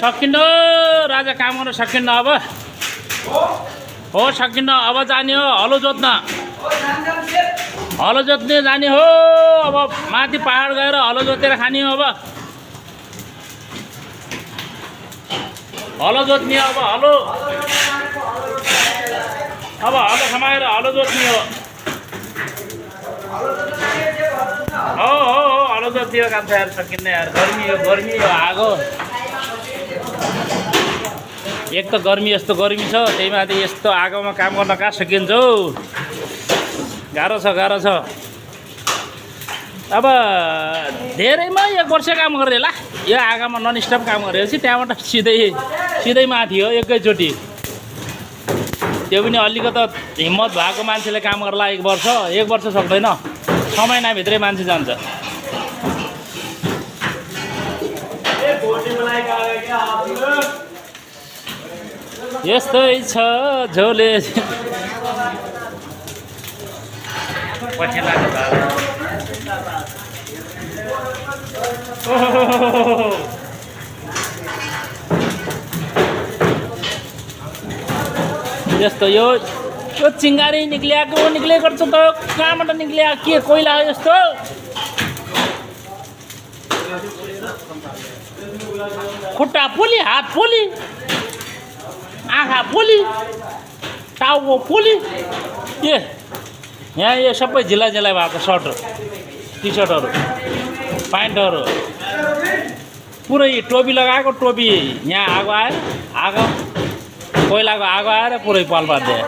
सकिन्न राजा काम गर्न सकिन्न अब हो सकिन्न अब जाने हो हलो जोत्न हलो जोत्ने जाने हो अब माथि पहाड गएर हलो जोतेर खाने हो अब हलो जोत्ने अब हलो समाएर हलो जोत्ने हो हलो जोत्ने हो काम छ यार सकिन्न यार गर्मी हो आगो एक त गर्मी यस्तो गर्मी छ त्यही माथि यस्तो आगोमा काम गर्न कहाँ सकिन्छ हौ गाह्रो छ अब धेरैमा 1 वर्ष काम गरेँ ला यो आगोमा नन स्टप काम गरेपछि त्यहाँबाट सिधै माथि हो एकैचोटि त्यो पनि अलिकति हिम्मत भएको मान्छेले काम गर्ला 1 वर्ष सक्दैन 6 महिनाभित्रै मान्छे जान्छ यस्तै छ झोले पछि लाग्छ यस्तो यो चिङ्गारी निक्लेको छ त कहाँबाट निक्लिया के कोइला हो यस्तो खुट्टा पोली हात पोली आँखा पोली टाउको पोली के यहाँ यो सबै झिला भएको सर्टहरू टी सर्टहरू प्यान्टहरू पुरै टोपी लगाएको टोपी यहाँ आगो कोइलाको आगो आएर पुरै पाल पारिदिए